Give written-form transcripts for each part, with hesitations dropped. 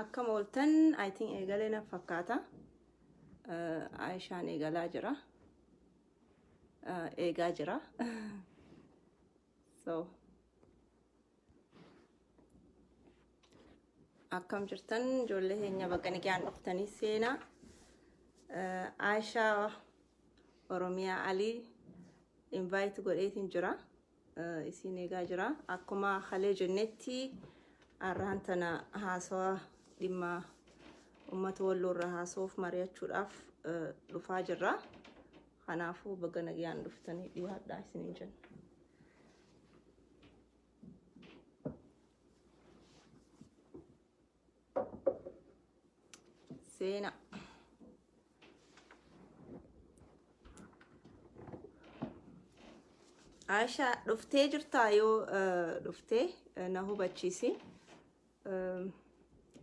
Akkam ooltan. I think eegalee na fakkaata. Aayishaan eegalaa jira. Eegaa jira. So akkam jirtan ijoollee keenya? Bakka nagaan dhuftanii seenaa. Aayishaa Oromiyaa Alii invite godheetiin jira. Isiin eegaa jira. Akkuma halee jennetti har'aan tana haasawa dhimma uummata Walloo irraa haasa'uuf mari'achuudhaaf dhufaa jirra. Kanaafuu baga nagaan dhuftanii, dhiyaadhaa isiniin jenna. Seenaa. Aisha, dhuftee jirtaa? Yoo dhuftee na hubachiisi.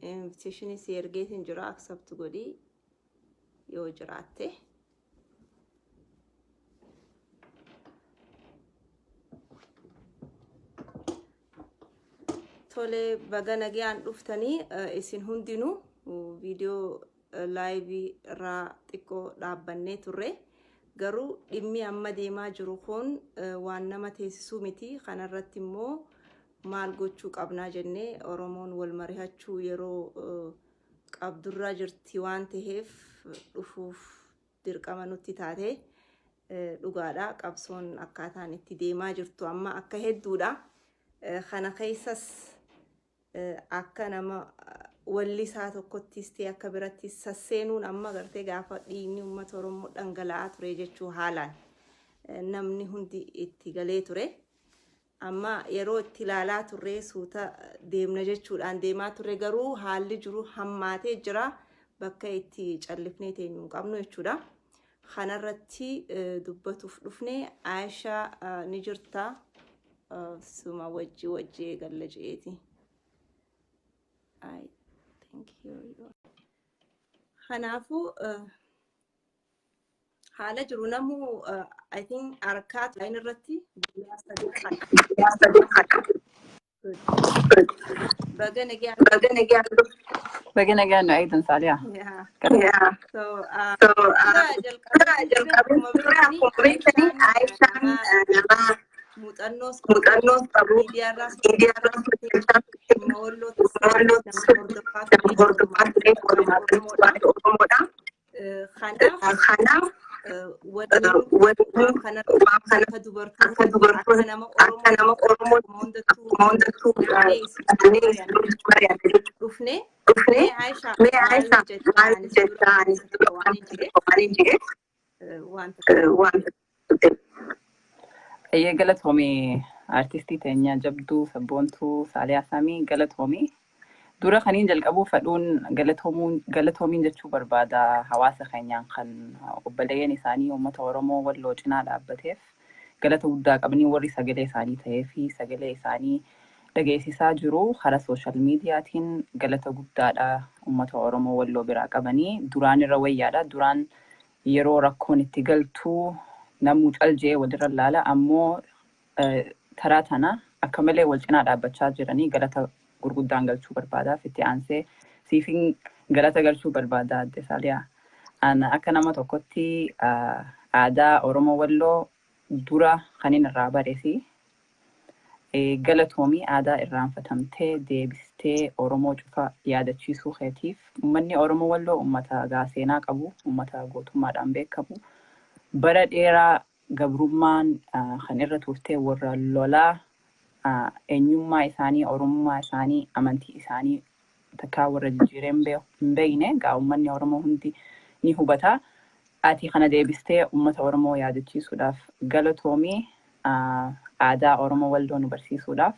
Invitation si ergeetiin jira, accept godhii yoo jiraatte. Tole, baga nagaan dhuftanii isin hundinuu. Viidiyoo live irraa xiqqoo dhaabbannee turre. Garuu dhimmi amma deemaa jiru kun waan nama teessisuu miti. Kanarratti immoo maal gochuu qabnaa jennee Oromoon wal marihachuu yeroo qabdurra jirti waan ta'eef dhufuuf dirqama nutti taate. Dhugaadha, qabsoon akkaataan itti deemaa jirtu amma akka hedduudha. Kana keessas akka nama wallisaa tokkottis ta'e akka birattis sasseenuun amma gartee gaafa dhiigni uummata Oromoo dhangala'aa ture jechuu haalaan namni hundi itti galee ture. Amma yeroo itti ilaalaa turre suuta deemna jechuudhaan deemaa turre, garuu haalli jiru hammaatee jira, bakka itti callifnee teenyu hin qabnu jechuudha. Kanarratti dubbatuuf dhufne. Aayishaa, ni jirta? Suma wajji wajji eegalla je'eeti. I think here you are. Kanaafuu haala jiru namuu I think harkaa line irratti guyyaa 3 kana. Baga nagaan Baga nagaan nu eegdan, Saaliyaa. Yeah. So, dura jalqabee akkuma beektanii Aayishaan nama muuxannoos qabu, miidiyaarraas hojjechaa, dhimma Wallootis nama hordofaa ture, walumaa galatti Oromoodha. Kanaaf wanni waan kana akka dubartoota, akka nama Oromoo akkuma hundattuu naannee isin dhufne. Mee Aayishaa, maal jettaa? Anis dura waan hin jedhe waan. Ayyee, galatoomii artistii teenya jabduu sabboontuu Saaliyaa Samii, galatoomii. Dura kaniin jalqabuu fedhuun galatoomiin jechuu barbaada hawaasa keenyaan kan obboleeyyan isaanii uummata Oromoo Walloo cinaa dhaabbateef galata guddaa qabanii, warri sagalee isaanii ta'ee fi sagalee isaanii dhageessisaa jiru karaa social mediaatiin galata guddaadha uummata Oromoo Walloo biraa qabanii. Duraan irra wayyaadha. Duraan yeroo rakkoon itti galtu namuu cal je'ee walirra laala, ammoo taraa tana akka malee wal cinaa dhaabbachaa jiranii galata gurguddaan galchuu barbaadaaf. Itti aansee siifin galata galchuu barbaada, adde Saaliyaa. Ana akka nama tokkotti aadaa Oromoo Walloo dura kanin irraa baresi. Galatoomii, aadaa irraanfatamtee deebistee Oromoo cufa yaadachiisuu keetiif. Uummanni Oromoo Walloo uummata seenaa qabu, uummata gootummaadhaan beekamu. Bara dheeraa gabrummaan kan irra turte, warra lolaa eenyummaa isaanii, Oromummaa isaanii, amantii isaanii takkaa warra jijjiiree hin beekne gaa uummanni Oromoo hundi ni hubata. Ati kana deebistee uummata Oromoo yaadachiisuudhaaf galatoomii, aadaa Oromoo Walloo nu barsiisuudhaaf.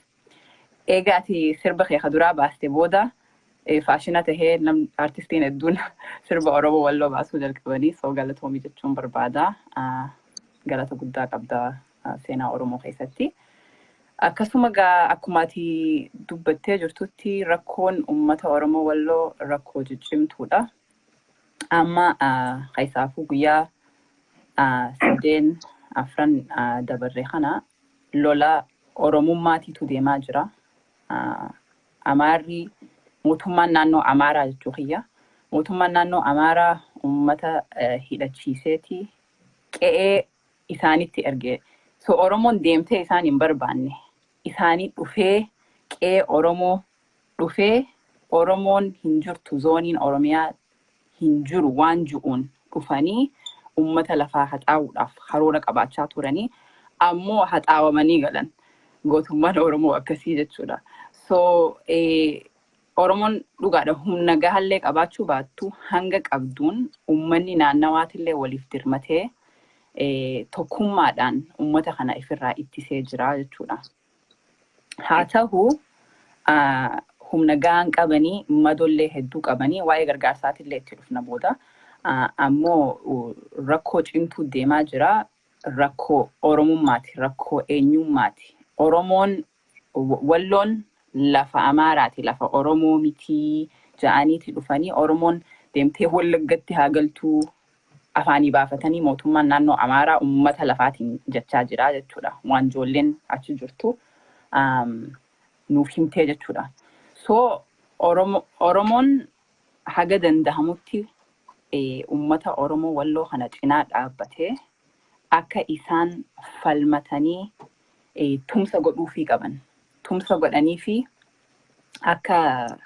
Eega ati sirba kee ka duraa baaste booda faashina tahee nam artistiin hedduun sirba Oromoo Walloo baasuu jalqabanii, so galatoomii jechuun barbaada. Galata guddaa qabda seenaa Oromoo keessatti. Akkasuma gaa akkuma ati dubbattee jirtutti rakkoon uummata Oromoo Walloo rakkoo ciccimtuudha. Amma keessaafuu guyyaa 3 4 dabarre kana lola Oromummaatiitu deemaa jira. Amaarri Mootummaan naannoo Amaaraa jechuu kiyya. Mootummaan naannoo Amaaraa uummata hidhachiiseeti qe'ee isaanitti erge. So Oromoon deemtee isaan hin barbaanne. Isaanii dhufee, qe'ee Oromoo dhufee, Oromoon hin jirtu, zooniin Oromiyaa hin jiru waan ju'uun dhufanii uummata lafaa haxaa'uudhaaf karoora qabaachaa turanii, ammoo haxaawamanii galan. Gootummaan Oromoo akkasii jechuudha. So Oromoon dhugaadha, humna gahallee qabaachuu baattu, hanga qabduun uummanni naannawaatillee waliif dirmatee tokkummaadhaan uummata kana ifirraa ittisee jira jechuudha. Haa ta'u, humna gahaan qabanii, madollee hedduu qabanii, waa'ee gargaarsaatillee itti dhufna booda. Ammoo rakkoo cimtuu deemaa jira. Rakkoo Oromummaati, rakkoo eenyummaati. Oromoon Walloon lafa Amaaraati, lafa Oromoo mitii ja'aniiti dhufanii, Oromoon deemtee Wallaggatti haa galtuu afaanii baafatanii mootummaan naannoo Amaaraa uummata lafaatiin jechaa jira jechuudha. Waan ijoolleen achi jirtu nuuf himtee jechuudha. So Oromoon haga dandahamutti uummata Oromoo Walloo kana cinaa dhaabbatee akka isaan falmatanii tumsa godhuufii qaban. Tumsa godhanii fi akka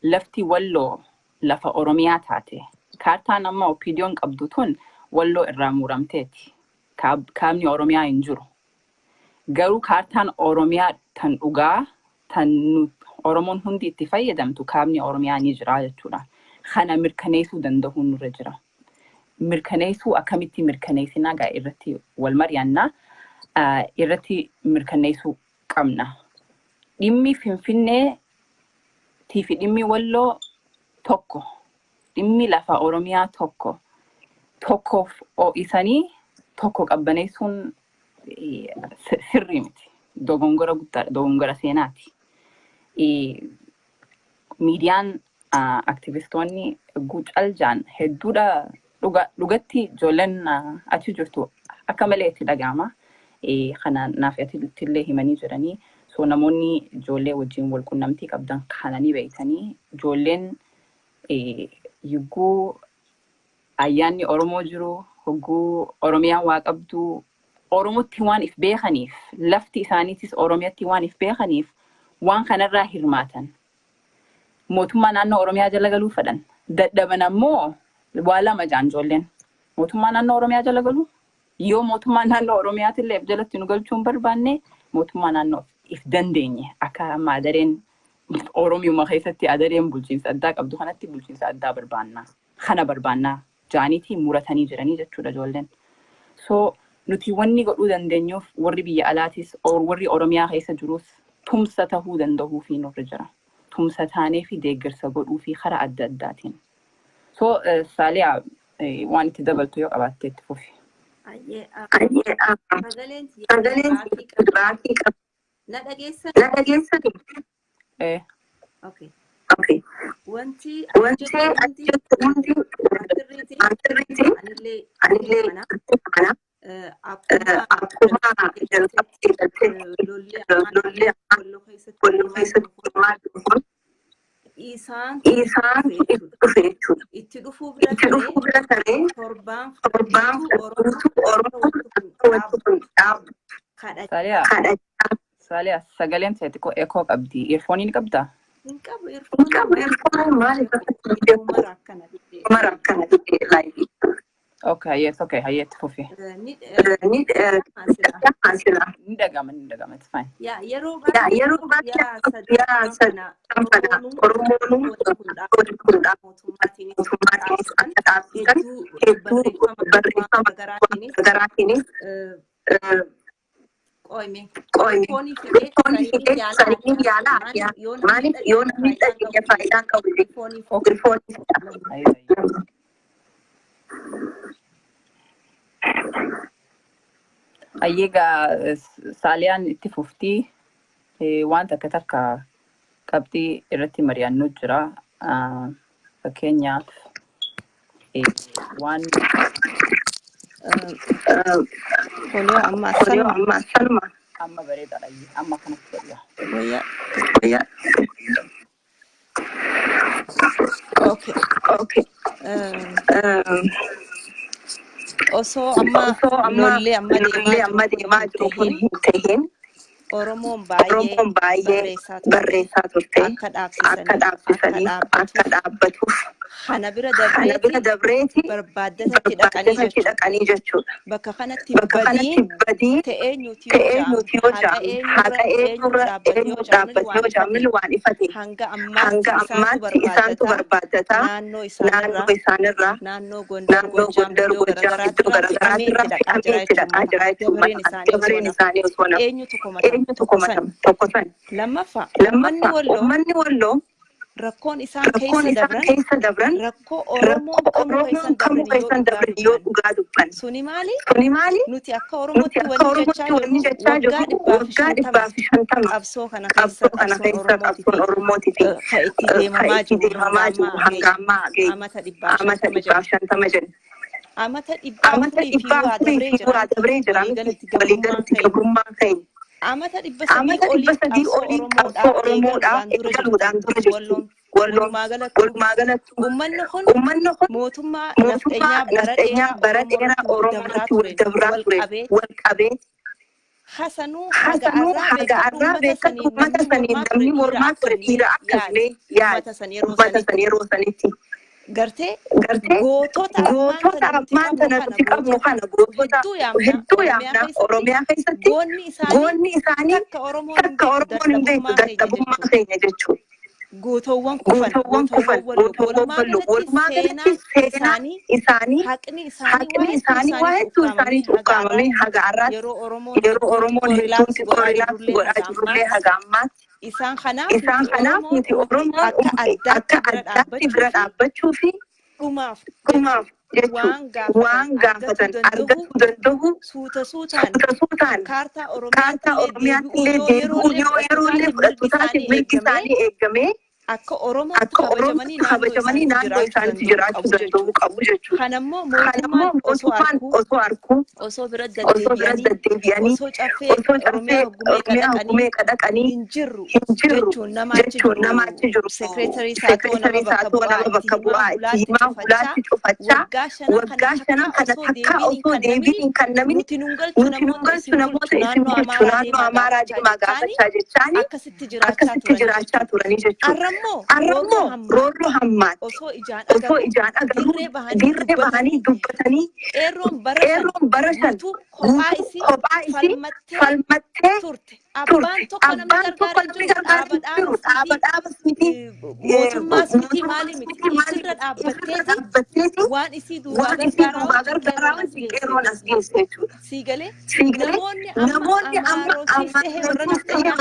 lafti Walloo lafa Oromiyaa taate. Kaartaan amma OPDOn qabdu tun Walloo irraa muramteeti. Kaabni Oromiyaa hin jiru. Garuu kaartaan Oromiyaa tan dhugaa tan Oromoon hundi itti fayyadamtu kaabni Oromiyaa ni jira jechuudha. Kana mirkaneessuu danda'uun nurra jira. Mirkaneessuu akkamitti mirkaneessinaa gaa irratti wal mari'annaa, irratti mirkaneessuu qabna. Dhimmi Finfinnee fi dhimmi Walloo tokko. Dhimmi lafa Oromiyaa tokko. Tokkoof ho'isanii tokko qabbaneessuun sirrii miti. Dogongora guddaadha. Dogongora seenaati. Miidiyaan, aktivistoonni gucaljaan hedduudha, dhugatti ijoolleen achi jirtu akka malee itti dhaga'ama. Kana naaf illee himanii jiranii. So namoonni ijoollee wajjin wal qunnamtii qabdan kana ni beektanii, ijoolleen yugguu ayyaanni Oromoo jiru, hogguu Oromiyaan waa qabdu, Oromotti waan if beekaniif, lafti isaaniitis Oromiyatti waan if beekaniif waan kanarraa hirmaatan. Mootummaa naannoo Oromiyaa jala galuu fedhan. Dadhaban ammoo waa lama jaan ijoolleen. Mootummaa naannoo Oromiyaa jala galuu, yoo mootummaa naannoo Oromiyaatillee if jalatti nu galchuu hin barbaanne, mootummaa naannoo if dandeenye akka amma adareen Oromiyuma keessatti adareen bulchiinsa addaa qabdu kanatti bulchiinsa addaa barbaanna. Kana barbaannaa jaaniitii muratanii jiranii jechuudha ijoolleen. So nuti wanni godhuu dandeenyuuf, warri biyya alaatis or warri Oromiyaa keessa jirus tumsa tahuu danda'uu fi nurra jira. Tumsa taanee fi deeggarsa godhuu fi karaa adda addaatiin. So Saaliyaa, waan itti dabaltu yoo qabaatte itti fufi. Ayyee, sagaleen baakii qaba. Na dhageessan? Eh. Okay. Wanti ati jettu hundi sirriiti. Anillee mana. Akkuma jalqabatti lolli Walloo keessatti deemaa jiru kun isaan dhufe jechuudha. Itti dhufuu bira taree torbaan guutuu Oromoon akka wanti kun dhaabu Saaliyaa, Saaliyaa, sagaleen ta'e xiqqoo ekoo qabdi. Earphone ni qabdaa? Hin qabu earphone, mara akkana. Okay, yes, okay, hayyee, itti fufi. Ni Ni dhagama, ni dhagama, it's fine. Yaa, yeroo baay'ee yaa sadan kana Oromoon wanti kun dhaabu mootummaatiinis akka dhaabsisan hedduu barreeffama garaagaraatiinis qoyme. Earphone fidee saniin yaalaa, maaliif yoo namni dhageenye faayidaa qabu earphone. Hayyee, hayyee. Hayyee gaa, Saaliyaan itti fuftii, waan takka takka qabxii irratti mari'annu jira. Fakkeenyaaf waan Kunoo amma akkanuma. Amma bareedaadha. Amma akkanatti godha. Wayyaa. Okay. Osoo amma lolli amma deemaa jiru kun hin tahin, Oromoon baay'ee barreessaa turte akka dhaabsisaniif, akka dhaabbatuuf. Kana bira dabreeti barbaaddatatti dhaqanii jechuudha. Bakka kanatti badiin ta'ee nuti yoo jaamu, haqa eenyurra eenyu dhaabbate yoo jaamne, waan ifate hanga ammaatti isaantu barbaaddataa naannoo isaanirraa, naannoo Gondar, Gojjaam, iddoo garaagaraatirraa fe'amee itti dhaqaa jira jechuudha. Dabareen isaanii osoo nafu eenyutu komatama? Tokko san. Lammaffaa, uummanni Walloo rakkoon isaan keessa dabran rakkoo Oromoon kamuu keessan dabran yoo dhugaa dubban. Suni maali? Nuti akka Oromootti wanni jechaa jirru waggaa 150 qabsoo kana keessa qabsoon Oromootii fi kan itti deemamaa jiru hanga ammaa ga'e amata 150 jenna. Amata 400 fi waa dabree jira waliigalatti gabrummaan keenya. Amata 300 olii qabsoo Oromoodhaaf eegaluudhaan dura jirti. Walloon walumaa galatti uummanni kun mootummaa nafxanyaa bara dheeraa Oromoo irratti wal dabraa ture, wal qabee hasanuu haga arraa beekatu uummata saniin namni mormaa ture dhiira akkasumee yaada uummata san yeroo sanitti. Gartee gootota ammaan tana nuti qabnu kana, gootota hedduu yaamna Oromiyaa keessatti, goonni isaanii takka Oromoon hin beektu dadhabummaa keenya jechuudha. Gootowwan kufan, gootowwan Walloo, walumaa galatti seenaan isaanii, haqni isaanii, waa hedduu isaaniitu ukkaamamee haga har'aatti yeroo Oromoon hedduun xiqqoo relax godhaa jirullee haga ammaatti. Isaan kanaaf nuti Oromoon akka addaatti bira dhaabbachuu fi dhumaaf jechuun waan gaafatan argachuu danda'u suuta suutaan kaartaa Oromiyaatti illee deebi'uu yoo yeroo illee fudhattu taate, mirgi isaanii eegamee akka Oromootti kabajamanii naannoo isaaniitti jiraachuu danda'uu qabu jechuudha. Kanammoo mootummaan osoo arguu, osoo bira deddeebi'anii, osoo caffee Oromiyaa hoggumee dhaqanii hin jirru jechuun nama achi jiru seekreetarii isaa ta'uu, nama bakka bu'aa itti himaa hulaatti cufachaa waggaa 5 kana takkaa osoo deebiin hin kennamin, nuti nun galchu, namoota isin bulchu naannoo Amaaraa deemaa gaafachaa jechaani akkasitti jiraachaa turanii jechuudha. Har'ammoo roorroo hammaatti osoo ijaan agarru dirree bahanii dubbatanii, qeerroon bara san guutuu kophaa isii falmattee turte. Abbaan tokko namni gargaaru hin jiru, dhaaba dhaabas miti, mootummaas miti, maalii miti, isirra dhaabbatteeti waan isii duubaa gargaaraa wajjin qeerroon as geesse jechuudha. Siigalee namoonni amma Amaarootiif ta'e warra nafxanyaa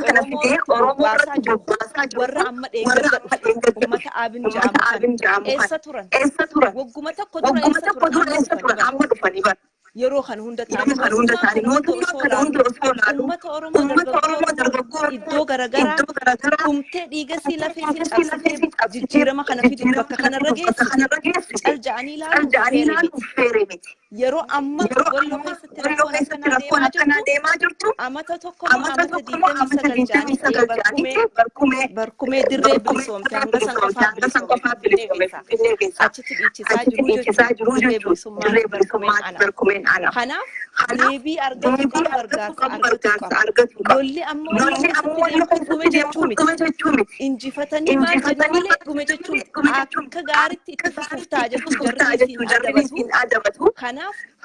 kana fidee Oromoo irratti bobbaasaa jiru warra amma dheengadda dhufe uummata Abin jedhamu kana eessa turan? Wagguma tokko dura eessa turan? Amma dhufanii bara. Yeroo kana hunda ta'anii mootummaa kana hunda osoo ilaalu, uummata Oromoo dargaggoo iddoo garaagaraa dhumtee dhiiga sii lafee sii cabsitee jijjiirama kana fiduuf bakka kanarra geesse cal ja'anii ilaaluuf feere miti. Yeroo amma Walloo keessatti rakkoon akkanaa deemaa jirtu, amata tokko amata 29 ja'anitti barkumee dirree bilisoomte hanga san qofaa bilisoome Finfinnee keessa achitti dhiichisaa jiru jechuudha. Dirree bilisummaa barkumeen ana. Kanaaf deebii argachuu qabu, gargaarsa argachuu qabu. Lolli amma Walloo keessatti deemu dhume jechuu miti. Injifatanii maal jenna malee dhume jechuu miti. Akka gaariitti itti fufuuf ta'a jechuu jarri siin adabatu.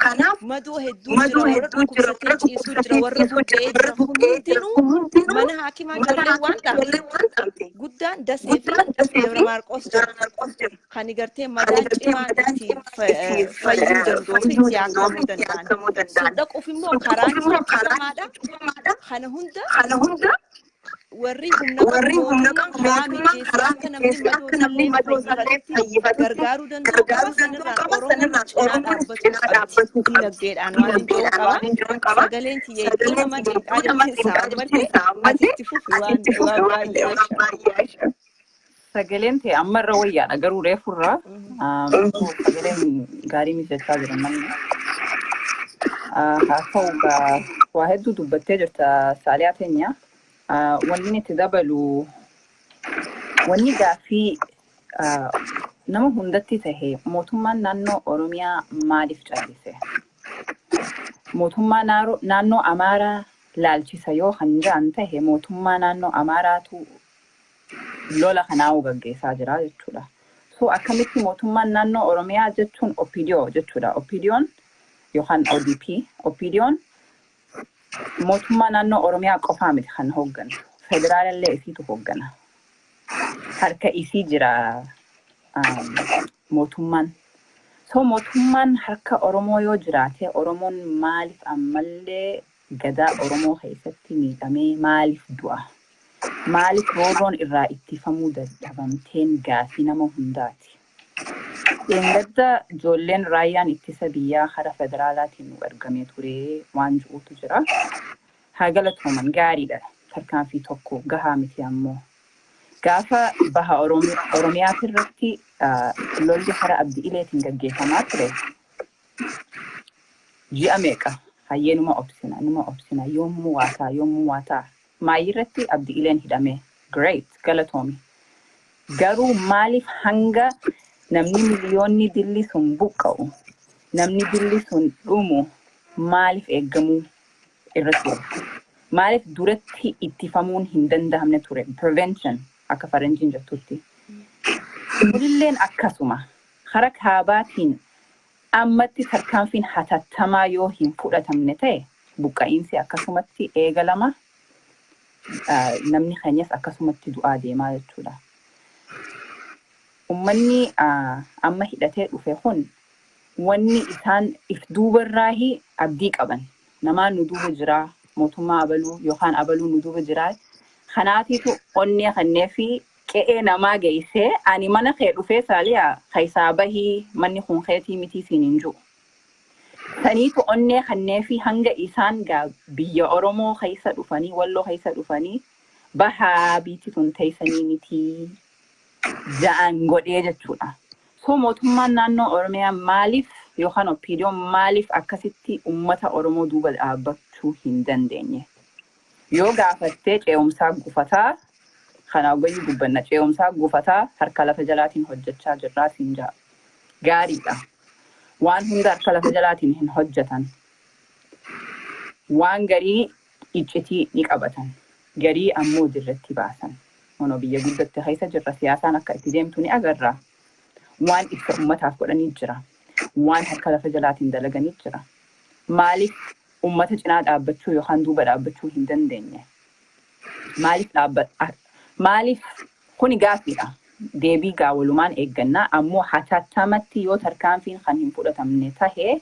Kanaaf madoo hedduu jira, warra dhukkubsatee ciisu jira, warra buqqa'ee jira. Hundinuu mana haakimaa ijoollee waan dhaabte guddaan Dasee fi Dabra Maarqos jira. Kan gartee madaan cimaan itti fayyuu danda'uu fi itti yaakamuu danda'an. Sun dhaquuf immoo karaan cufamaadha. Kana hunda warri humna qabu mootummaan karaa mijeessee akka namni madoo isallee fayyifatutti gargaaruu danda'u qaba. Sanirraan Oromoon cinaa dhaabbatuu qabdi. Dinagdeedhaan waan hin jiru qaba. Sagaleen tiyya hedduu nama cinqaa jirti isaa ammallee ati itti fufi waan baay'ee. Sagaleen ta'e amma irra wayyaadha, garuu reefurraa sagaleen gaarii mijachaa jira manni. Haa ta'u, waa hedduu dubbattee jirta Saaliyaa teenya. Wanni itti dabalu, wanni gaaffii nama hundatti tahe, mootummaan naannoo Oromiyaa maaliif callise? Mootummaa naannoo Amaaraa laalchisa yoo kan jedhan tahe, mootummaa naannoo Amaaraatu lola kanaa'uu gaggeessaa jira jechuudha. So akkamitti mootummaan naannoo Oromiyaa jechuun OPDO jechuudha. OPDO'n yookaan ODP, OPDO'n mootummaa naannoo Oromiyaa qofaa miti kan hooggantu. Federaalallee isiitu hooggana. Harka isii jira mootummaan. So mootummaan harka Oromoo yoo jiraate, Oromoon maaliif ammallee gadaa Oromoo keessatti miidhamee maaliif du'a? Maaliif roorroon irraa ittifamuu dadhabamteen gaafii nama hundaati. Dheengadda ijoolleen raayyaan ittisa biyyaa karaa federaalaatiin nu ergamee ture waan jiruutu jira. Haa galatooman, gaariidha. Tarkaanfii tokko gahaa miti ammoo. Gaafa baha Oromiyaati irratti lolli karaa Abdi Ileetiin gaggeeffamaa ture. Ji'a meeqa hayyee numa obsina, numa obsina, yommuu waa ta'a, yommuu waa ta'a. Maayii irratti Abdi Ileen hidhame. Great, galatoomi. Garuu maaliif hanga namni miliyoonni dilli sun buqqa'u, namni dilli sun dhumu, maaliif eeggamuu irra ture? Maaliif duratti ittifamuun hin danda'amne ture? Prevention akka faranjiin jettutti. Kunilleen akkasuma karaa kaabaatiin ammatti tarkaanfiin hatattamaa yoo hin fudhatamne ta'e, buqqa'iinsi akkasumatti eegalama. Namni keenyas akkasumatti du'aa deemaa jechuudha. Uummanni amma hidhatee dhufe kun wanni isaan if duubarraahi abdii qaban. Namaan nu duuba jiraa, mootummaa abaluu yookaan abaluu nu duuba jiraa. Kanaatiitu onnee kannee fi qe'ee namaa geessee ani mana kee dhufee saaliyaa keessaa bahii, manni kun keetii mitii siin hin jiru. Saniitu onnee kannee fi hanga isaan gaa biyya Oromoo keessa dhufanii, Walloo keessa dhufanii, bahaa biitti tun teessanii mitii ja'an godhee jechuudha. So mootummaan naannoo Oromiyaa maaliif yookaan OPDO'n maaliif akkasitti uummata Oromoo duuba dhaabbachuu hin dandeenye? Yoo gaafattee, ce'umsaa gufataa kana ogayyuu dubbanna, ce'umsaa gufataa harka lafa jalaatiin hojjechaa jirraa siin ja'a. Gaariidha. Waan hunda harka lafa jalaatiin hin hojjetan. Waan garii iccitii ni qabatan. Garii ammoo dirratti baasan. Ono biyya guddatte keessa jirra, siyaasaan akka itti deemtu ni agarra. Waan ibsa ummataaf godhanii jira. Waan harka lafa jalaatiin dalaganii jira. Maaliif ummata cinaa dhaabbachuu yookaan duuba dhaabbachuu hin dandeenye? Maaliif dhaabba? Maaliif kuni gaaffiidha. Deebii gaa walumaan eeggannaa, ammoo hatattamatti yoo tarkaanfiin kan hin fudhatamne tahee,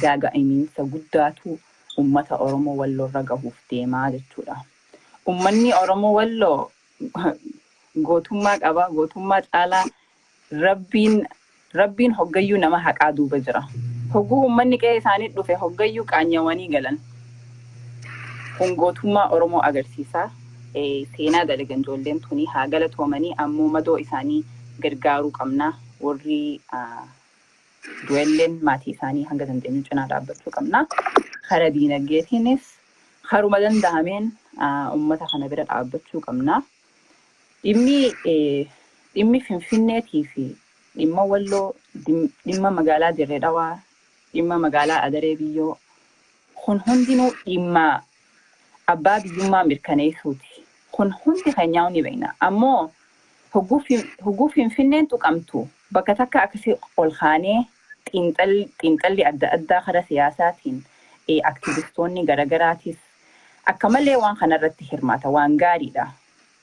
gaaga'imiinsa guddaatu ummata Oromoo Walloorra gahuuf deemaa jechuudha. Ummanni Oromoo Walloo gootummaa qaba. Gootummaa caalaa Rabbiin hoggayyuu nama haqaa duuba jira. Hogguu uummanni qe'ee isaanii dhufe hoggayyuu qaanyawanii galan. Kun gootummaa Oromoo agarsiisa. Seenaa dalagan ijoolleen tuni, haa galatoomanii, ammoo madoo isaanii gargaaruu qabna. Warri du'elleen maatii isaanii hanga dandeenyu cinaa dhaabbachuu qabna. Kara diinagdeetiinis haruma danda'ameen uummata kana bira dhaabbachuu qabna. Dhimmi Finfinneetii fi dhimma Walloo, dhimma magaalaa Dirree Dhawaa, dhimma magaalaa Adaree Biyyoo kun hundinuu dhimma abbaa biyyummaa mirkaneessuuti. Kun hundi keenyaa ni beekna. Ammoo hogguu Finfinneen tuqamtu bakka takka akkasii ol kaanee xiinxalli adda addaa karaa siyaasaatiin aktivistoonni garaagaraatis akka malee waan kanarratti hirmaata, waan gaariidha.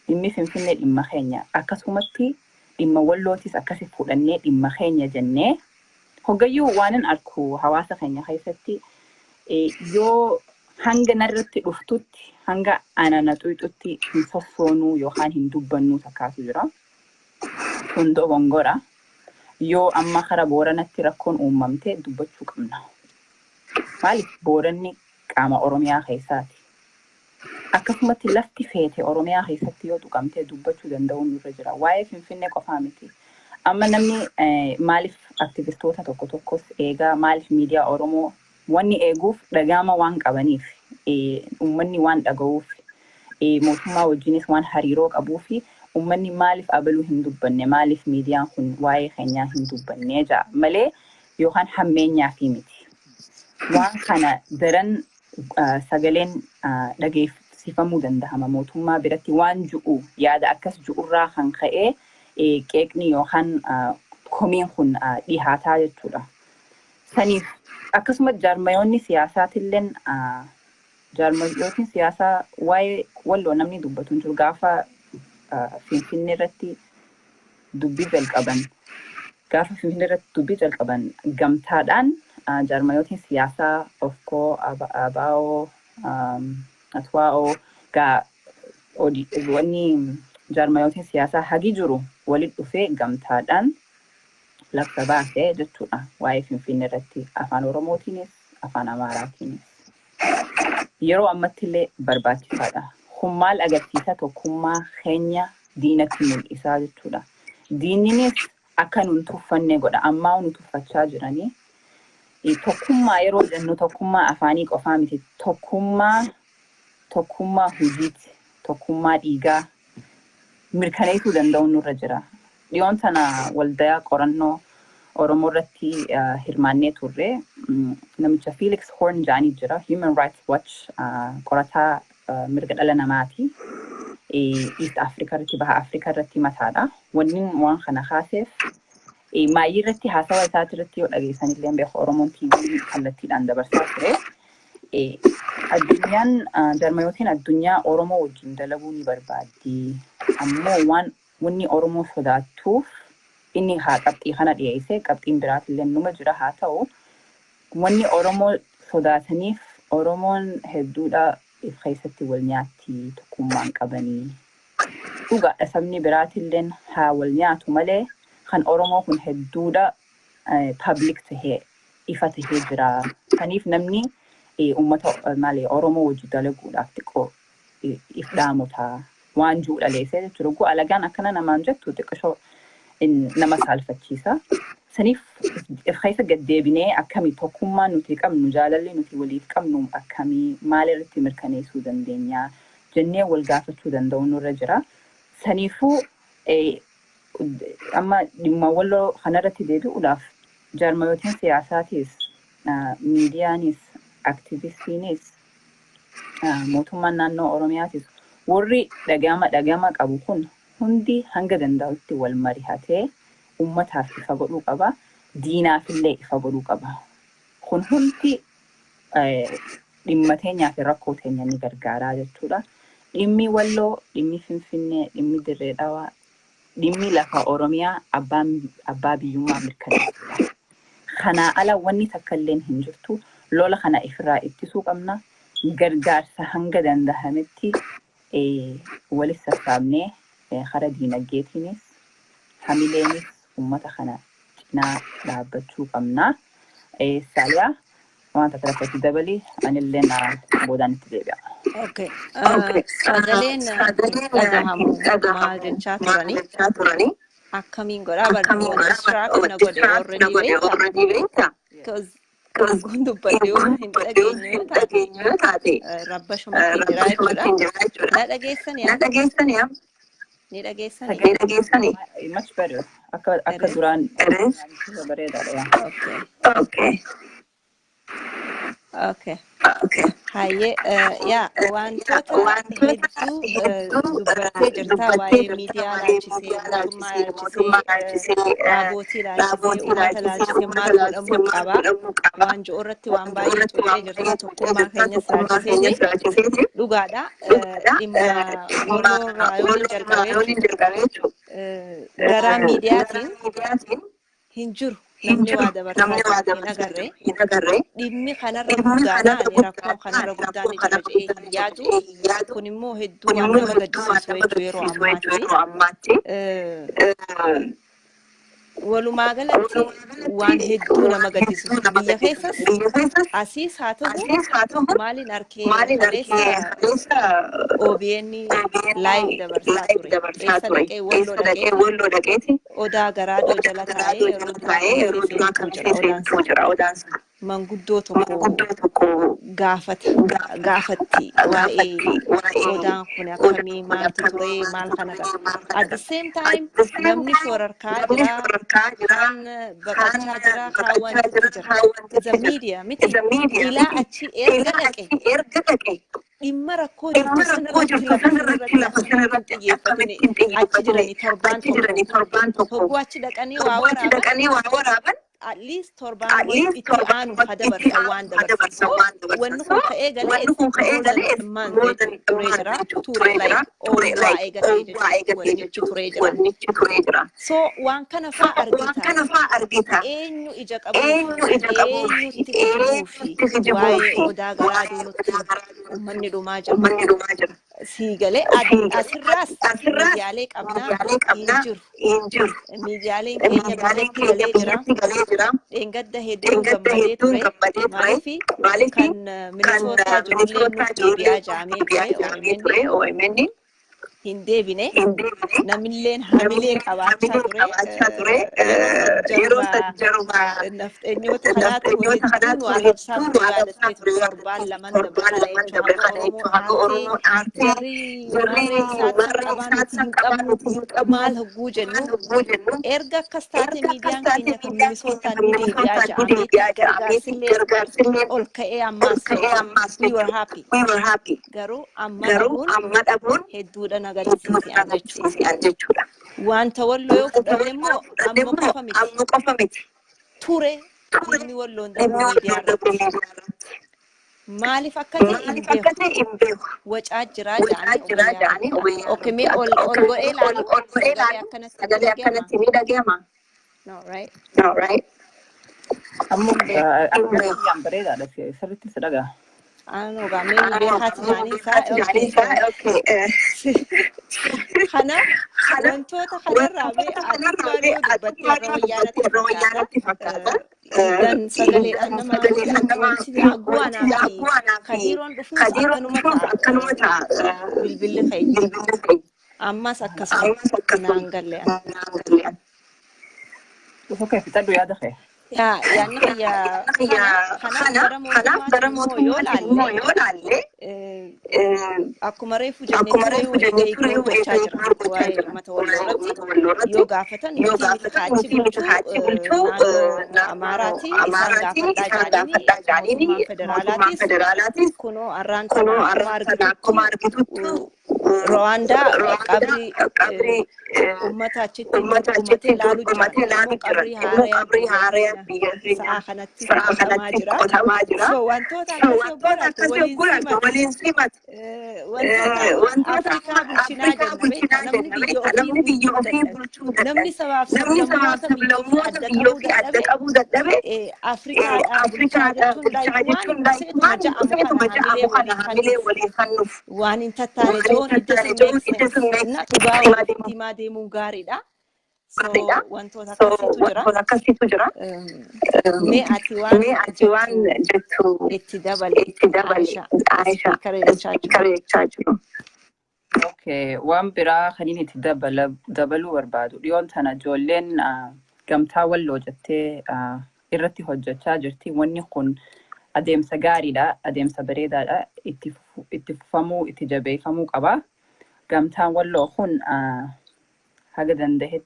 Dhimmi Finfinnee dhimma keenya. Akkasumatti dhimma Wallootis akkasi fudhannee dhimma keenya jennee hoggayyuu waanin arku hawaasa keenya keessatti yoo hanga narratti dhuftutti, hanga ana na xuyxutti hin sossoonuu yookaan hin dubbannuu takkaatu jira. Kun dogongora. Yoo amma kara Booranatti rakkoon uumamte dubbachuu qabna. Maaliif? Booranni qaama Oromiyaa keessaati. Akkasumatti lafti feete Oromiyaa keessatti yoo tuqamte dubbachuu danda'uun nurra jira. Waa'ee Finfinnee qofaa miti. Amma namni maaliif aktivistoota tokko tokkos eegaa, maaliif miidiyaa Oromoo wanni eeguuf dhagaama waan qabaniif, uummanni waan dhaga'uuf, mootummaa wajjinis waan hariiroo qabuu fi Uummanni maaliif abaluu hin dubbanne, maaliif miidiyaan kun waa'ee keenyaa hin dubbanne ja'a malee yookaan hammeenyaa fi miti. Waan kana daran sagaleen dhageessifamuu dandahama mootummaa biratti waan ju'u yaada akkas ju'urraa kan ka'ee qeeqni yookaan komiin kun dhihaataa jechuudha. Saniif akkasuma jaarmayoonni siyaasaatilleen, jaarmayootiin siyaasaa waa'ee Walloo namni dubbatu hin jiru. Gaafa Finfinnee irratti dubbii jalqaban, gaafa Finfinnee irratti dubbii jalqaban, gamtaadhaan jaarmayootiin siyaasaa OFCO, ABO, ATWAO, gaa wanni jaarmayootiin siyaasaa hagi jiru walitti dhufee gamtaadhaan labsa baasee jechuudha waa'ee Finfinnee irratti, afaan Oromootiinis afaan Amaaraatiinis. Yeroo ammatti illee barbaachisaadha. Kun maal agarsiisa? Tokkummaa keenya diinatti mul'isaa jechuudha. Diinninis akka nun tuffanne godha. Ammaa nu tuffachaa jiranii. Tokkummaa yeroo jennu tokkummaa afaanii qofaa miti. Tokkummaa hojiiti. Tokkummaa dhiigaa mirkaneessuu danda'u nurra jira. Dhiyoon tana waldaa qorannoo Oromoo irratti hirmaannee turre. Namicha Felix Horn jedhanii jira. Human Rights Watch qorataa mirga dhala namaati. East Africa irratti, Baha Africa irratti mataadha. Wanni waan kana kaaseef maayii irratti haasawa isaati irratti yoo dhageessan illee beeku, Oromoon TV kallattiidhaan dabarsaa ture. Addunyaan, jarmayootiin addunyaa Oromoo wajjin dalaguu ni barbaaddi. Ammoo waan wanni Oromoo sodaattuuf inni haa qabxii kana dhiyeesse, qabxiin biraatillee numa jira, haa ta'u, wanni Oromoo sodaataniif Oromoon hedduudha if keessatti wal nyaatti, tokkummaan qabanii. Dhugaadha, sabni biraatilleen haa wal nyaatu malee kan Oromoo kun hedduudha public tahee ifa tahee jira. Kaniif namni uummata maali Oromoo wajji dalaguudhaaf xiqqoo if dhaamotaa waan jiru dhaleessee jechuudha. Guu alagaan akkana namaan jettu xiqqishoo nama saalfachiisa. Saniif if keessa gaddeebinee akkamii tokkummaan nuti qabnu, jaalalli nuti waliif qabnu akkamii, maal irratti mirkaneessuu dandeenya jennee wal gaafachuu danda'u nurra jira. Saniifuu amma dhimma Walloo kanarratti deebi'uudhaaf jaarmayootiin siyaasaatiis, miidiyaanis, aktivistiinis, mootummaan naannoo Oromiyaatis, warri dhagama qabu kun hundi hanga danda'utti wal mari'atee ummataaf ifa godhuu qaba. Diinaafillee ifa godhuu qaba. Kun hundi dhimma teenyaa fi rakkoo teenya ni gargaaraa jechuudha. Dhimmi Walloo, dhimmi Finfinnee, dhimmi Dirree Dhawaa, dhimmi lafa Oromiyaa abbaa biyyummaa mirkaneessuudha. Kanaa ala wanni takka illeen hin jirtu. Lola kana ifirraa ittisuu qabna. Gargaarsa hanga danda'ametti walis sassaabnee karaa diinagdeetiinis hamileenis uummata kana cinaa dhaabbachuu qabna. Saaliyaa, waan takka takkatti dabali, anillee boodaan itti deebi'a. Okay. Sagaleen hin dhagahamu maal jechaa turanii? Akkamiin godhaa bar distract na godhe already, beektaa? Because ergoon dubbadhe yoo hin dhageenye yoo taate rabbashumatti jira jechuudha. Na dhageessanii? Ni dhageessanii? Much better. Akka duraan bareedaadha yaa. Okay. Hayyee, yaa wantoota hedduu dubbattee jirta, waa'ee miidiyaa laalchisee, mootummaa laalchisee, dhaabootii laalchisee, uummata laalchisee maal godhamuu qaba waan jiru irratti waan baay'ee tuqxee jirta. Tokkummaa keenyas laalchiseeti dhugaadha. Dhimma Walloo irraa yoo jalqabee garaa miidiyaatiin hin jiru, namni waa dabarsaa jiru hin agarre. Dhimmi kanarra guddaadha, ani rakkoon kanarra guddaan ni jira jedhee hin yaadu. Kun immoo hedduu waan nama gaddisiisu jechuu yeroo ammaatti. Walumaa galatti waan hedduu nama gaddisiisu, biyya keessas asiis haa ta'u, maaliin arkee, kaleessa OBN live dabarsaa ture. Eessa dhaqee? Walloo dhaqeeti. Odaa Garaadoo jala taa'ee yeroo duraa kan seentuu jira odaansa. Manguddoo tokko gaafata gaafatti waa'ee odaan kun akkamii, maaltu ture, maal kana qaba. At the same time namni shororkaa jira, kaan baqachaa jira, kaan wantitti jira. The media miti ilaa achi erga dhaqe dhimma rakkoo jirtu sanarratti, lafa sanarratti akkamitti hin xiyyeeffatini. Achi jiranii torbaan tokko hogguu achi dhaqanii waa waraaban, at least torbaan itti aanu ha dabarsan waan dabarsan. So wanni kun ka'ee galee more than a month turee jira, ture like waa eegalee jechuudha, wannichi turee jira. So waan kana faa argita, eenyu ija qabuuf, eenyutti kijibuufi waa'ee odaa garaa duunutti uummanni dhumaa jira. Sii galee asirraas miidiyaalee qabnaa hin jiru. Miidiyaaleen keenya biyyatti galee jira. Dheengadda hedduun gammadee ture. Maaliif kan Minisootaa jirullee nuuf deebi'aa jaamee ture OMN hin deebine. Namilleen hamilee qabaachaa ture. Yeroo san jaruma nafxeenyoota kanaatu hedduu nu arrabsaa ture, yaadattee ture, torbaan laman dabre kana jechuun haga Oromoo aartee jarri marree isaatti qabaa nuti hin qabnu maal hogguu jennu. Erga akkas taate miidiyaan keenya kan Minisootaan ni deebi'aa ja'ameeti gargaarsillee ol ka'ee ammaas, we were happy. Garuu amma dhabuun hedduudha na gaddisiise jechuudha. Wanta Walloo yoo fudhanne immoo amma qofa miti. Ture dhimmi Walloon darbu miidiyaa irratti. Maaliif akka ta'e hin beeku. Wacaa jiraa ja'anii. Okay, mee ol ol godhee ilaalu, sagalee akkanatti ni dhagahama. No, right? No, right? Ammoo akka bareedaadha, sirriitti si dhaga'a. Ano gaamee beekaati jaanii isaa, okay. Kanaaf wantoota kanarraa mee atummaan yoo dubbatte irra wayyaanatti fakkaata. Dan sagaleedhaan nama wanti hagguu anaa fi Kadiiroon dhufuus akkanuma ta'a, bilbilli keenya. Ammas akkasuma naan galle. Okay, fixadhu yaada kee. Yaa yaadni kiyya kana. Kanaaf gara mootummaatti immoo yoo laalle, akkuma reefu jennee ture, ignore gochaa jira waa'ee uummata Walloo irratti. Yoo gaafatan nuti miti kaachi bulchuu naannoo Amaaraati, isaan gaafadhaa jaaniini, mootummaan federaalaatis kunoo arraan tana akkuma argitutti Rwaandaa qabrii uummata achitti dhumatee laalu jira. Immoo qabrii haaraa biyya keenya sa'a kanatti qotamaa jira. So wantoota akkasii yogguu waliin simatu, wantoota Afrikaa bulchinaa jenna, namni biyya ofii bulchuu dadhabe, namni sabaaf sablammoota biyya ofii adda qabuu dadhabe, Afrikaadhaan bulchaa jechuun waan dhufeetuma ja'amu kana hamilee walii kennuuf waan hin tattaane joon, it doesn't make sense. Na dhugaa walitti himaa deemuun gaariidha. So wantoota akkasiitu jira. Mee ati waan jettu itti dabali, Aisha, speaker jechaa jiru. Okay, waan biraa kan inni itti dabaluu barbaadu, dhiyoon tana ijoolleen gamtaa Walloo jettee irratti hojjechaa jirti. Wanni kun adeemsa gaariidha, adeemsa bareedaadha. Itti fufamuu, itti jabeeffamuu qaba. Gamtaan Walloo kun haga danda'e.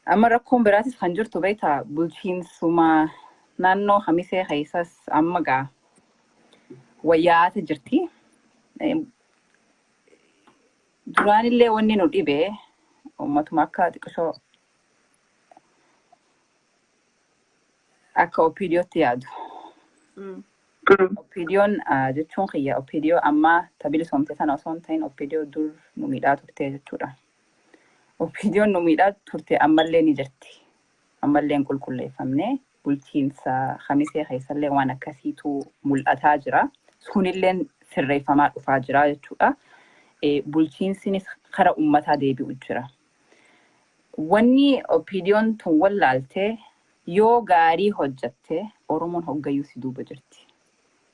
Amma rakkoon biraatis kan jirtu beektaa, bulchiinsuma naannoo Kamisee keessas amma gaa wayyaata jirti. Duraanillee wanni nu dhibe uummatuma akka xiqqishoo akka OPDOtti yaadu. OPDOn jechuun kiyya OPDO ammaa tabilisoomte sana osoo hin ta'in OPDO dur nu miidhaa turte jechuudha. OPDOn nu miidhaa turte ammallee ni jirti. Ammallee hin qulqulleeffamne, bulchiinsa Kamisee keessallee waan akkasiitu mul'ataa jira. Sunilleen sirreeffamaa dhufaa jira jechuudha. Bulchiinsinis kara uummataa deebi'u jira. Wanni OPDOn tun wallaalte, yoo gaarii hojjatte Oromoon hoggayyuu si duuba jirti.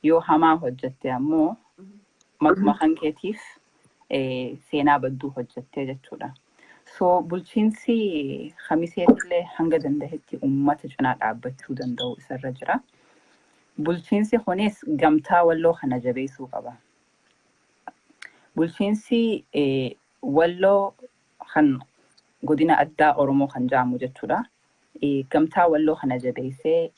Yoo hamaa hojjatte ammoo matuma kan keetiif seenaa badduu hojjatte jechuudha. So bulchiinsi Kamiseetillee hanga danda'etti uummata cinaa dhaabbachuu danda'u isarra jira. Bulchiinsi kunis gamtaa Walloo kana jabeessuu qaba. Bulchiinsi Walloo kan godina addaa Oromoo kan jedhamu jechuudha. Gamtaa Walloo kana jabeessee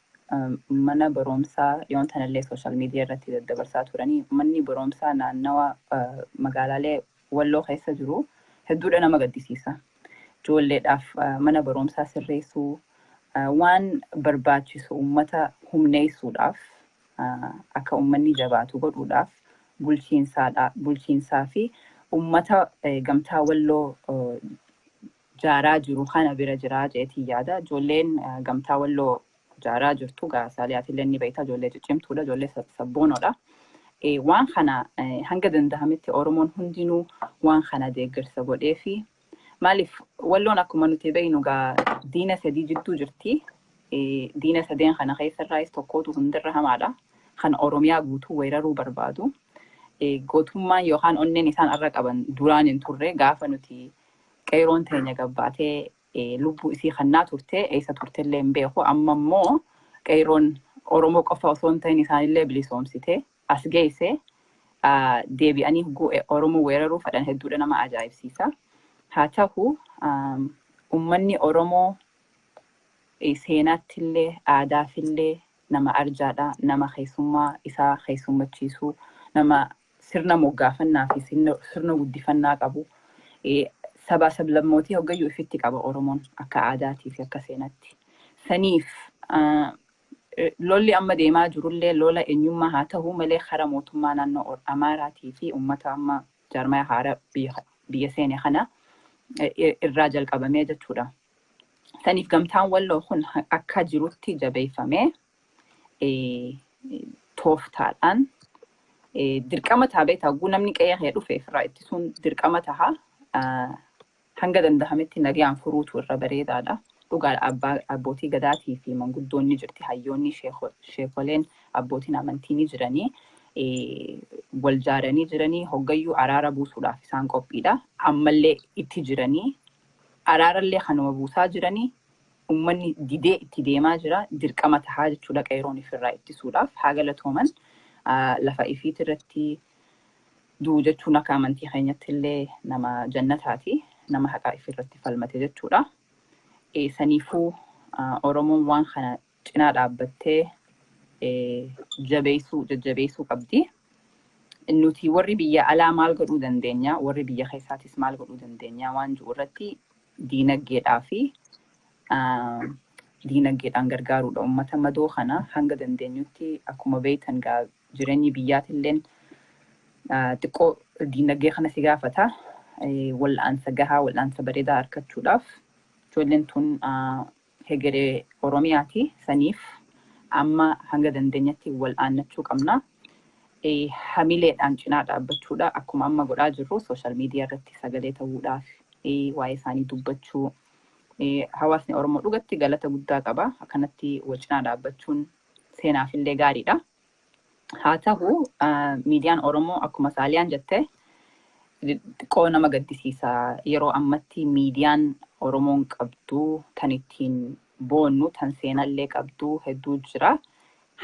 mana barumsaa dhiyoon tanallee social media irratti daddabarsaa turanii, manni barumsaa naannawa magaalaalee Walloo keessa jiru hedduudha nama gaddisiisa. Ijoolleedhaaf mana barumsaa sirreessuu, waan barbaachisu uummata humneessuudhaaf, akka uummanni jabaatu godhuudhaaf, bulchiinsaa fi uummata gamtaa Walloo jaaraa jiru kana bira jiraa jeetii yaada. Ijoolleen gamtaa Walloo jaaraa jirtu gaasaaliyaatillee ni beekta, ijoollee ciccimtuudha, ijoollee sabboonoodha. Waan kana hanga danda'ametti Oromoon hundinuu waan kana deeggarsa godhee fi maaliif Walloon akkuma nuti beeknu gaa diina sadii jidduu jirti. Diina sadeen kana keessarraayis tokkootu hundarra hamaadha. Kan Oromiyaa guutuu weeraruu barbaadu. Gootummaan yookaan onneen isaan irra qaban duraan hin turre. Gaafa nuti qeeroon teenya gabbaatee lubbuu isii kannaa turte, eessa turtellee hin beeku. Amma immoo qeeroon Oromoo qofa osoo hin ta'in isaanillee bilisoomsite as geesse, deebi'anii Oromoo weeraruu fedhan hedduudha nama ajaa'ibsiisa. Haa ta'u, uummanni Oromoo seenaattillee aadaafillee nama arjaadha. Nama keessummaa isaa keessummachiisuu, nama sirna moggaafannaa fi sirna guddifannaa qabu. Sabaa sablammootii hoggayyuu ifitti qaba Oromoon akka aadaatii fi akka seenaatti. Saniif lolli amma deemaa jirullee lola eenyummaa haa ta'u malee, karaa mootummaa naannoo Amaaraatii fi uummata amma jaarmaya haaraa biyya seene kana irraa jalqabamee jechuudha. Saniif gamtaan Walloo kun akka jirutti jabeeffamee tooftaadhaan dirqama ta'a beektaa, hogguu namni qe'ee kee dhufe ofirraa ittisuun dirqama taha. Hanga danda'ametti nagaan furuutu irra bareedaadha. Dhugaadha, abbootii gadaatii fi manguddoonni jirti, hayyoonni, sheekoleen, abbootiin amantii ni jiranii, wal jaaranii jiranii, hoggayyuu araara buusuudhaaf isaan qophiidha. Ammallee itti jiranii, araarallee kanuma buusaa jiranii, uummanni didee itti deemaa jira. Dirqama tahaa jechuudha qeeroon ifirraa ittisuudhaaf. Haa galatooman, lafa ifiit irratti du'u jechuun akka amantii keenyatti illee nama jannataati. Nama haqaa ifirratti falmate jechuudha. Saniifuu Oromoon waan kana cinaa dhaabbattee jabeessuu, jajjabeessuu qabdi. Nuti warri biyya alaa maal godhuu dandeenya? Warri biyya keessaatis maal godhuu dandeenya? Waan jiru irratti diinaggeedhaa fi diinaggeedhaan gargaaruudha. Uummata madoo kana hanga dandeenyutti, akkuma beektan jireenyi biyyaatilleen xiqqoo diinagdee kana si gaafata. Wal'aansa gahaa, wal'aansa bareedaa argachuudhaaf, ijoolleen tun hegeree Oromiyaati. Saniif amma hanga dandeenyatti wal'aannachuu qabna. Hamileedhaan cinaa dhaabbachuudha. Akkuma amma godhaa jirru social media irratti sagalee ta'uudhaaf, waa'ee isaanii dubbachuu. Hawaasni Oromoo dhugatti galata guddaa qaba. Akkanatti wal cinaa dhaabbachuun seenaafillee gaariidha. Haa ta'u, miidiyaan Oromoo akkuma Saaliyaan jette xiqqoo nama gaddisiisa. Yeroo ammatti miidiyaan Oromoon qabdu, tan ittiin boonnu, tan seenallee qabdu hedduu jira.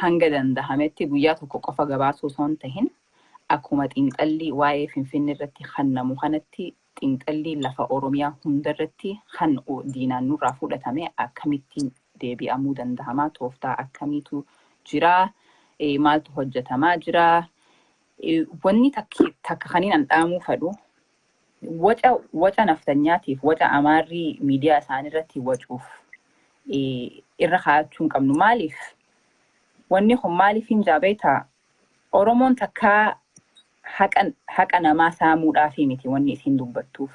Hanga danda'ametti guyyaa tokko qofa gabaasuu osoo hin tahin, akkuma xiinxalli waa'ee Finfinnee irratti kennamu kanatti, xiinxalli lafa Oromiyaa hundarratti kan diinaan nurraa fudhatame akkamittiin deebi'amuu danda'ama, tooftaa akkamiitu jira, maaltu hojjetamaa jira? Wanni takka kaniin an dhaamuu fedhu, waca waca naftanyaatiif waca Amaarrii miidiyaa isaanii irratti wacuuf irra kaa'achuu hin qabnu. Maaliif? Wanni kun maaliif hin jaabeetaa? Oromoon takkaa haqa namaa saamuudhaafi miti wanni isiin dubbattuuf.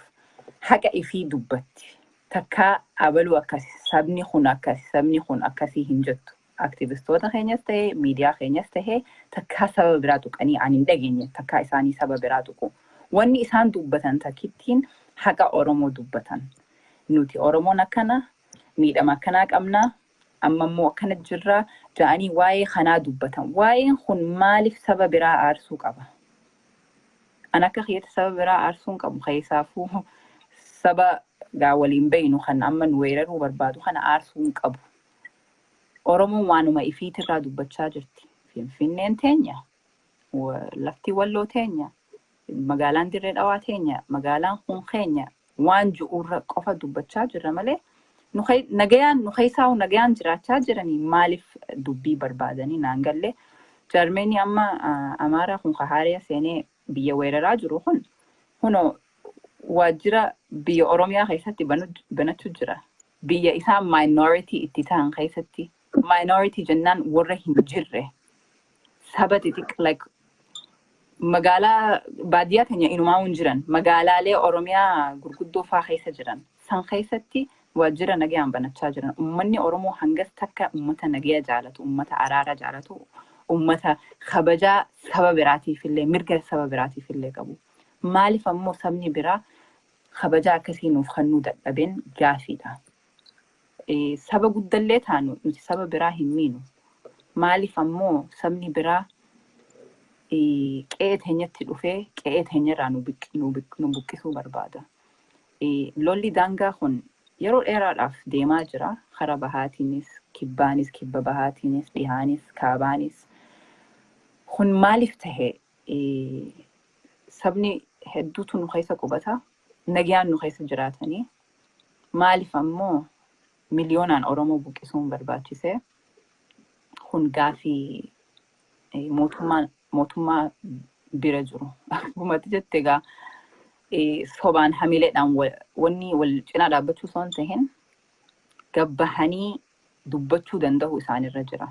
Haqa ifii dubbatti. Takkaa abaluu akkas, sabni kun akkas, sabni kun akkasii hin jettu. Aktivistoota keenyas ta'e, miidiyaa keenyas ta'e, takkaa saba biraa tuqanii ani hin dhageenye, takkaa isaanii saba biraa tuqu. Wanni isaan dubbatan takkittiin haqa Oromoo dubbatan. Nuti Oromoon akkana, miidhama akkanaa qabna, amma immoo akkana jirra ja'anii waa'ee kanaa dubbatan. Waa'een kun maaliif saba biraa aarsuu qaba? An akka kiyyatti saba biraa aarsuu hin qabu. Keessaafuu saba gaa waliin beeynu kan amma nu weeraruu barbaadu kana aarsuu hin qabu. Oromoon waanuma ifiitirraa dubbachaa jirti. Finfinneen teenya, lafti Walloo teenya, magaalaan Dirree Dhawaa teenya, magaalaan kun keenya waan ju'urra qofa dubbachaa jirra malee nagayaan nu keessaa nagayaan jiraachaa jiranii maaliif dubbii barbaadanii naan galle. Jarmeenii amma Amaaraa kun haaraya seenee biyya weeraraa jiru kun kunoo waajjira biyya Oromiyaa keessatti banachuu jira. Biyya isaan minority itti ta'an keessatti, minority jennaan warra hin jirre, saba xixiqqa, like magaalaa baadiyyaa teenya inumaa hin jiran, magaalaalee Oromiyaa gurguddoo faa keessa jiran san keessatti waajjira nagayaan banachaa jiran. Uummanni Oromoo hangas takka uummata nagaya jaalatu, uummata araara jaalatu, uummata kabajaa saba biraatiif illee, mirga saba biraatiif illee qabu. Maaliif ammoo sabni biraa kabajaa akkasii nuuf kennuu dadhabeen gaafiidha. Saba guddallee taanu nuti saba biraa hin miinu. Maaliif ammoo sabni biraa qe'ee teenyatti dhufee qe'ee teenyarraa nu buqqisuu barbaada? Lolli daangaa kun yeroo dheeraadhaaf deemaa jira. Karaa bahaatiinis, kibbaanis, kibba bahaatiinis, dhihaanis, kaabaanis. Kun maaliif tahe? Sabni hedduutu nu keessa qubata. Nagaan nu keessa jiraatanii. Maaliif ammoo miliyoonaan Oromoo buqqisuun barbaachise? Kun gaafii mootummaa bira jiru. Akkuma jette egaa sobaan hamileedhaan wanni wal cinaa dhaabbachuu osoo hin tahin gabbahanii dubbachuu danda'u isaanirra jira.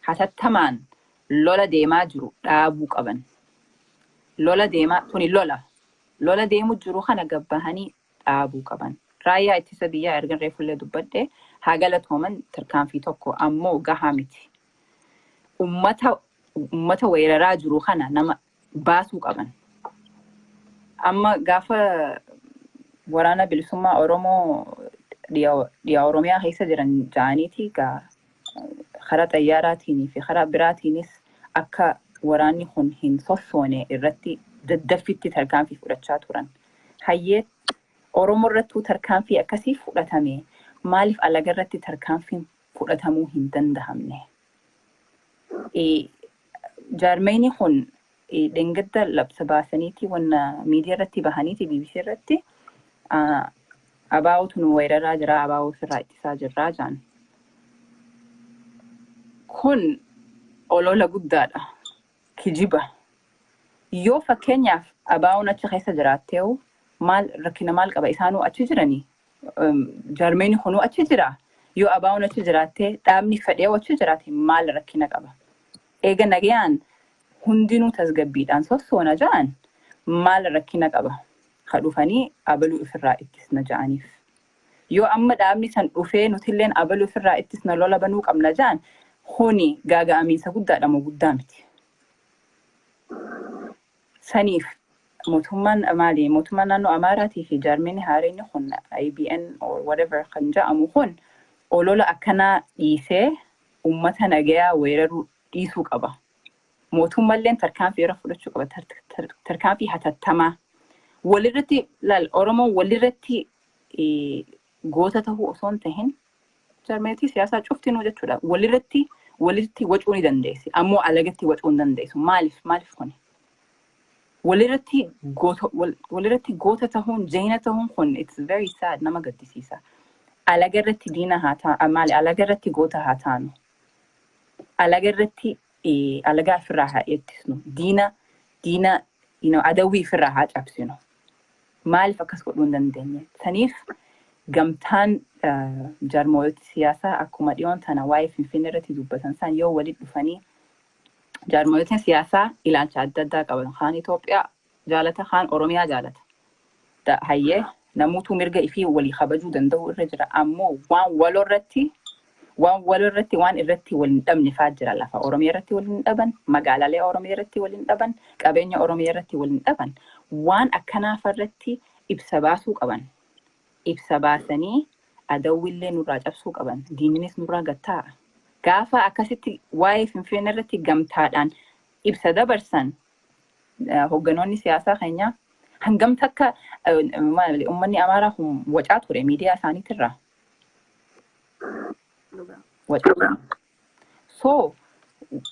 Hatattamaan lola deemaa jiru dhaabuu qaban. Lola deemaa kuni lola. Lola deemu jiru kana gabbahanii dhaabuu qaban. Raayyaa ittisa biyyaa ergan reefullee dubbadhe, haa galatooman, tarkaanfii tokko ammoo gahaa miti. Ummata weeraraa jiru kana nama baasuu qaban. Amma gaafa Waraana Bilisummaa Oromoo dhiya Oromiyaa keessa jiran ja'aniiti gaa karaa xayyaaraatiin fi karaa biraatiinis akka waraanni kun hin sossoone irratti daddaffitti tarkaanfii fudhachaa turan. Hayyee, Oromoo irrattuu tarkaanfii akkasii fudhatame, maaliif alaga irratti tarkaanfiin fudhatamuu hin dandahamne? Jaarmeyni kun dheengadda labsa baasaniiti wanna miidiyaa irratti bahaniiti, BBC irratti, "ABOtu nu weeraraa jira, ABO ofirraa ittisaa jirraa" jaan. Kun olola guddaadha. Kijiba. Yoo fakkeenyaaf ABOn achi keessa jiraatteewu maal rakkina maal qaba? Isaanuu achi jiranii? Jaarmeyni kunuu achi jira. Yoo ABOn achi jiraattee, dhaabni fedhee achi jiraate, maal rakkina qaba? Eega nagayaan hundinuu tasgabbiidhaan sossoona ja'an, maal rakkina qaba? Ka dhufanii abaluu ofirraa ittisna ja'aniif. Yoo amma dhaabni san dhufee nutilleen abaluu ofirraa ittisna, lola banuu qabna ja'an, kuni gaaga'amiinsa guddaadha moo guddaa miti? Saniif mootummaan maali, mootummaan naannoo Amaaraatii fi jaarmeen haareenni kun IBN or whatever kan jedhamu kun olola akkanaa dhiisee uummata nagayaa weeraruu dhiisuu qaba. Mootummalleen tarkaanfii irra fudhachuu qaba. Tarkaanfii hatattamaa. Walirratti laal, Oromoon walirratti goota tahuu osoo hin tahin, jaarmeetii siyaasaa cuftinuu jechuudha. Walirratti walitti wacuu ni dandeessi. Ammoo alagatti wacuu hin dandeessu. Maaliif? Maaliif kuni? Walirratti goota tahuun, jeena tahuun kun it's very sad, nama gaddisiisa. Alaga irratti diina haa ta'a maali, alaga irratti goota haa taanu. Alaga irratti alagaa ofirraa haa ittisnu. Diina adawwii ofirraa haa cabsinu. Maaliif akkas godhuu hin dandeenye? Saniif gamtaan jaarmoota siyaasaa akkuma dhiyoon tana waa'ee Finfinnee irratti dubbatan san yoo walitti dhufanii, jaarmoota siyaasaa ilaalcha adda addaa qaban, kaan Itoophiyaa jaalata, kaan Oromiyaa jaalata. Hayyee, namoota mirga ifii walii kabajuu danda'u irra jira. Ammoo waan waloo irratti waan irratti wal hin dhabne faa jira. Lafa Oromiyaa irratti wal hin dhaban, magaalaalee Oromiyaa irratti wal hin dhaban, qabeenya Oromiyaa irratti wal hin dhaban. Waan akkanaa irratti ibsa baasuu qaban. Ibsa baasanii adawwillee nurraa cabsuu qaban. Diinnis nurraa gattaa'a. Gaafa akkasitti waa'ee Finfinnee irratti gamtaadhaan ibsa dabarsan, hoogganoonni siyaasaa keenyaa hangam takka uummanni Amaaraa kun wacaa ture miidiyaa isaaniitirraa. Wacaa ture. So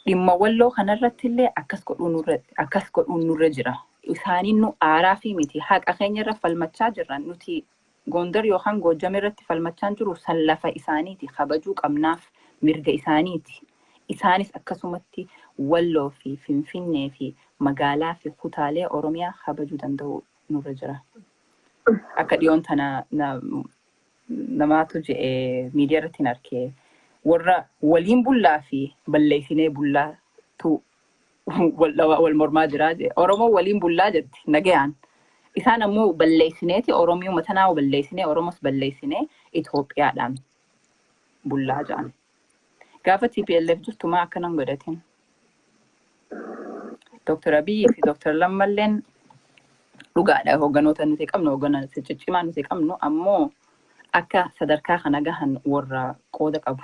Dhimma Walloo kanarratti illee akkas godhuun nurra jira. Isaaniin nu aaraa fi miti, haqa keenya irra falmachaa jirra. Nuti Gondar yookaan Goojjam irratti falmachaa jiru san lafa isaaniiti, kabajuu qabnaaf, mirga isaaniiti. Isaanis akkasumatti Walloo fi Finfinnee fi magaalaa fi kutaalee Oromiyaa kabajuu danda'u nurra jira. Akka dhiyoon tana namaatu je'e miidiyaa irratti hin arkee, warra waliin bullaa fi balleessinee bullaatu wal mormaa jiraa jee. Oromoo waliin bullaa jetti nagayaan. Isaan ammoo balleessineeti Oromiyuma tanaa balleessinee, Oromos balleessinee, Itoophiyaadhaan bullaa jedhan. Gaafa TPLF jirtu maa akkanan godhatin? Dr. Abiyyi fi Dr. Lammalleen dhugaadha, hoogganoota nuti qabnu, hoogganoota ciccimaa nuti qabnu, ammoo akka sadarkaa kana gahan warra qooda qabu.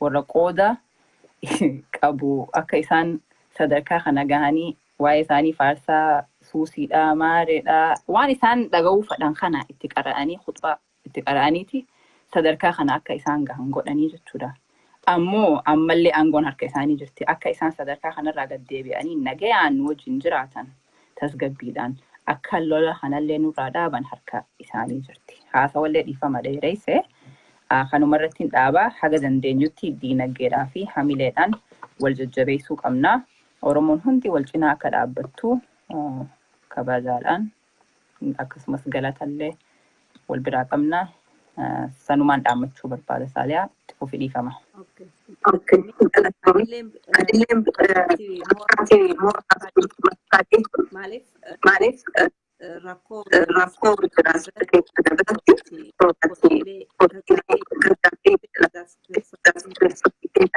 Warra qooda qabu akka isaan sadarkaa kana gahanii waa'ee isaanii faarsaa suusiidha, maareedha, waan isaan dhaga'uu fedhan kana itti qara'anii, khutbaa itti qara'aniiti sadarkaa kana akka isaan gahan godhanii jechuudha. Ammoo ammallee aangoon harka isaanii jirti. Akka isaan sadarkaa kanarraa gad deebi'anii nagayaan nu wajjin jiraatan, tasgabbiidhaan akka lola kanallee nurraa dhaaban harka isaanii jirti. Haasawallee dhiifama dheereyse. Kanuma irratti hin dhaabaa. Haga dandeenyutti diinagdeedhaa fi hamileedhaan wal jajjabeessuu qabna. Oromoon hundi wal cinaa akka dhaabbattu kabajaadhaan akkasumas galatallee wal biraa qabna. Sanumaan dhaammachuu barbaada. Saaliyaa, itti fufi, dhiifama. Anillee maaliif rakkoo hojiilee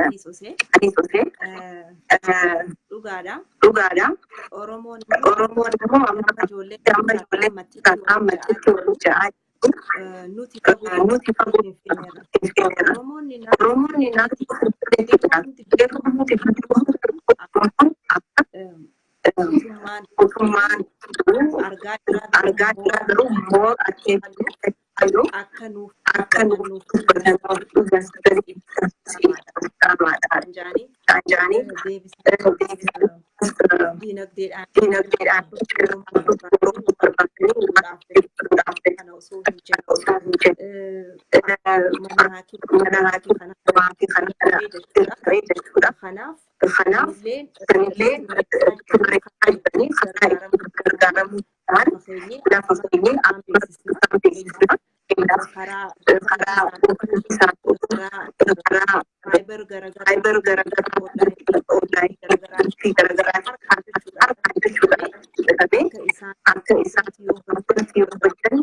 sosee dhugaadha. Oromoon immoo amma ijoollee ammatti waliin ja'aa nuti fagoo Finfinneerra. Oromoonni naannoo Finfinneetti mootummaan argaa jira, garuu immoo akka nuuf jedhanii diinagdeedhaan kana osoo hin jenne mana haakii kana jechuudha. Kanaaf sanillee lafa keenyee karaa karaa faayibar garaagaraa garaagaraa akka isaan yoo hojjetan,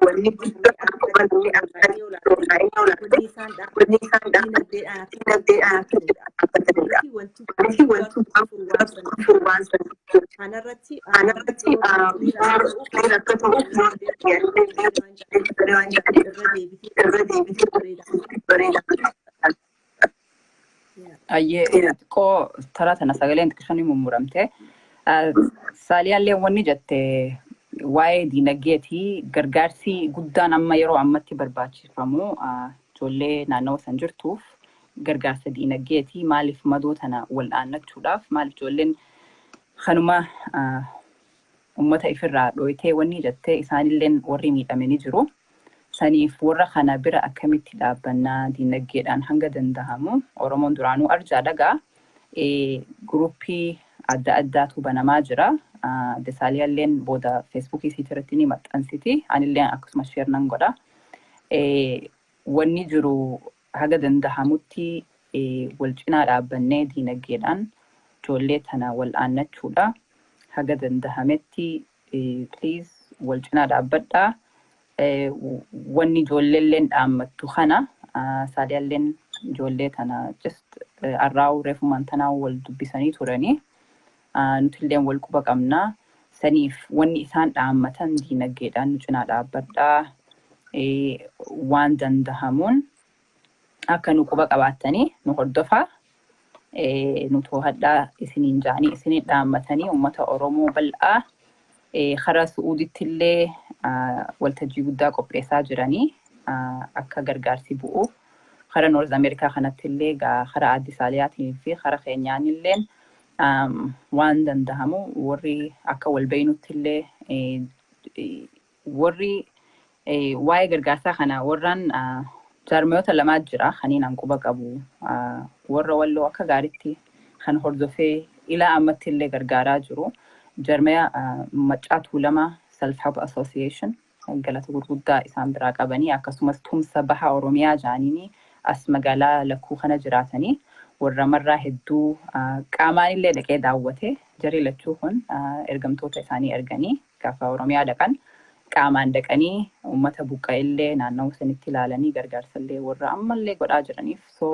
wanni guddaan wanni isaan diinagdeedhaan akka dhaabbatanidha. Wanti kanarratti akka ta'u irra deebitee bareeda. Ayyee, xiqqoo taraa tana sagaleen xiqqishanii mummuramte. Saaliyaallee wanni jette waa'ee diinagdeeti. Gargaarsi guddaan amma yeroo ammatti barbaachifamu ijoollee naannawa san jirtuuf gargaarsa diinagdeeti. Maaliif madoo tana wal dhaannachuudhaaf, maaliif ijoolleen kanuma uummata ifirraa dhoyitee wanni jette, isaanilleen warri miidhame ni jiru. Saniif warra kana bira akkamitti dhaabbannaa diinagdeedhaan hanga danda'amu? Oromoon duraanuu arjaa dhagaa. Guruppii adda addaatu banamaa jira. Desaaliyaalleen booda Feesbuukii isiitii irratti ni maxxansiti. Anillee akkasuma share nan godha. Wanni jiru haga danda'amutti wal cinaa dhaabbannee diinagdeedhaan ijoollee tana wal aannachuudha. Haga danda'ametti please wal cinaa dhaabbadhaa. Wanni ijoolleelleen dhaammattu kana, Saaliyaalleen ijoollee tana just arraa'uu reefumaan tanaa wal dubbisanii turanii. Nutilleen wal quba qabnaa. Saniif wanni isaan dhaammatan diinagdeedhaan nu cinaa dhaabbadhaa. Waan dandahamuun akka nu quba qabaattanii nu hordofaa. Nu to'adhaa isiniin jaanii isiniin dhaammatanii uummata Oromoo bal'aa karaa Su'uuditti illee waltajjii guddaa qopheessaa jiranii akka gargaarsi bu'u. Karaa Su'uudii irraa illee Kara North America kanatti illee gaa kara Addis Aliyaatiin fi kara keenyaan illee waan dandahamu warri akka wal beeynutti illee warri waa'ee gargaarsaa kana warraan jaarmiyoota lamaa jira kaniin an quba qabu, warra Walloo akka gaariitti kan hordofee ilaa ammatti illee gargaaraa jiru, jarmiya Maccaa Tuulamaa Self Help Association, galata gurguddaa isaan biraa qabanii, akkasumas Tumsa Baha Oromiyaa jaaniini as magaalaa Lakkuu kana jiraatanii warra marraa hedduu qaamaan illee dhaqee daawwate. Jarri lachuu kun ergamtoota isaanii erganii gaafa Oromiyaa dhaqan qaamaan dhaqanii uummata buqqa'e illee naannawa sanitti ilaalanii gargaarsa illee warra ammallee godhaa jiraniif so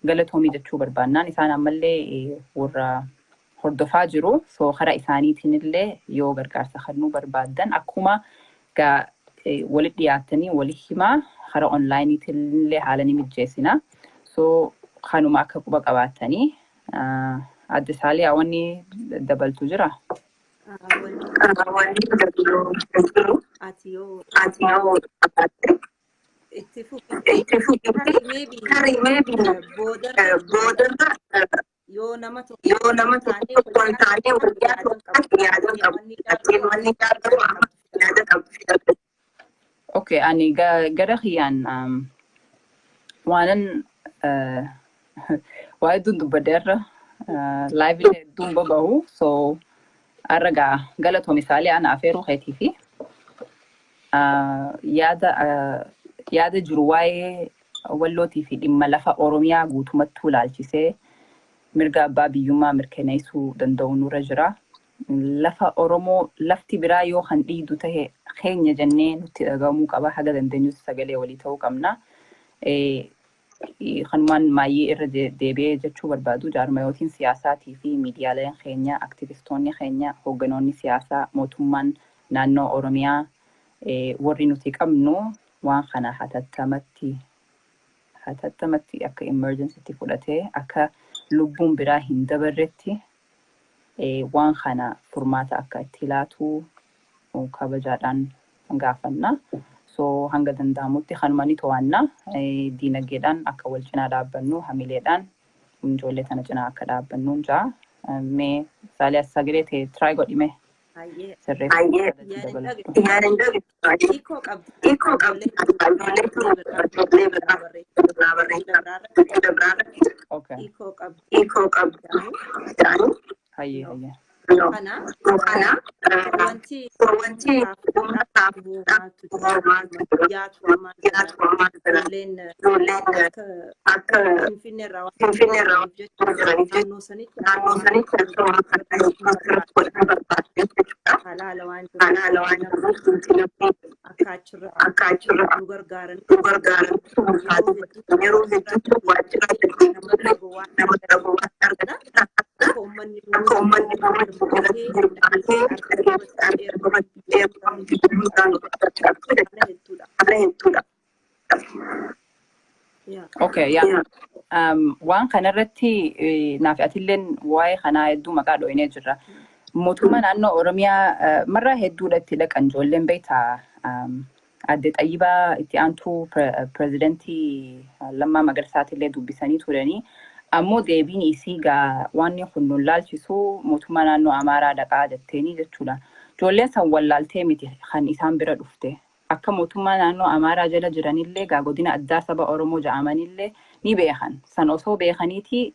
galatoomii jechuu barbaannaan isaan ammallee warra hordofaa jiru. So karaa isaaniitiin illee yoo gargaarsa kennuu barbaaddan akkuma gaa walitti dhiyaattanii wali himaa, karaa online iitiin illee haala ni mijjeessina. So kanuma akka quba qabaattanii. Adde Saaliyaa, wanni dabaltu jira? Wanni ati yoo itti fufitti tarii maybe boodarra yoo nama tokko taanee wayyaa yaadan qabu. Okay, ani gara kiyyaan waanan waa hedduun dubbadheerra, live illee hedduun babahu, so har'a gaa galatoomi Saaliyaa ana afeeruu keetii fi yaada jiru waa'ee Wallootii fi dhimma lafa Oromiyaa guutumattuu ilaalchisee mirga abbaa biyyummaa mirkaneessuu danda'u nurra jira. Lafa Oromoo lafti biraa yoo kan dhiidu tahe keenya jennee nutti dhaga'amuu qaba. Haga dandeenyutti sagalee walii ta'uu qabna. Kanumaan maayyee irra deebi'ee jechuu barbaadu, jaarmayootiin siyaasaatii fi miidiyaaleen keenya, aktivistoonni keenya, hoogganoonni siyaasaa, mootummaan naannoo Oromiyaa, warri nuti qabnu waan kana hatattamatti hatattamatti akka emergency tti fudhatee akka lubbuun biraa hin dabarretti waan kana furmaata akka itti laatu kabajaadhaan gaafanna. So hanga danda'amutti kanuma ni to'anna. Diinagdeedhaan akka wal cinaa dhaabbannu, hamileedhaan ijoollee tana cinaa akka dhaabbannu jaa. Mee Saaliyaa, sagalee ta'e try godhime sirreeffamuu dabalatu. Hiikoo qabdi. Ijoollee biraa hiikoo qabdi. Hayyee hayyee. Kana wanti yaatu ammaan ijoolleen akka Finfinnee irraa waan jiraniif jecha naannoo sanitti halaala waan jiruuf akka achirraa nu gargaaran yeroo hedduu waajjira nama akka uummanni hedduudha. Okay, yaa. Waan kanarratti naaf atilleen waa'ee kanaa hedduu maqaa dhooynee jirra. Mootummaa naannoo Oromiyaa marraa hedduudha itti dhaqan ijoolleen, beektaa, Adde Xayyibaa itti aantuu pirezidantii Lammaa Magarsaatillee dubbisanii turanii. Ammoo deebiin isii gaa waan kun nun laalchisu, mootummaa naannoo Amaaraa dhaqaa jetteenii jechuudha. Ijoolleen san wallaaltee miti kan isaan bira dhufte. Akka mootummaa naannoo Amaaraa jala jiranillee, gaa godina addaa saba Oromoo ja'amanillee ni beekan. San osoo beekaniiti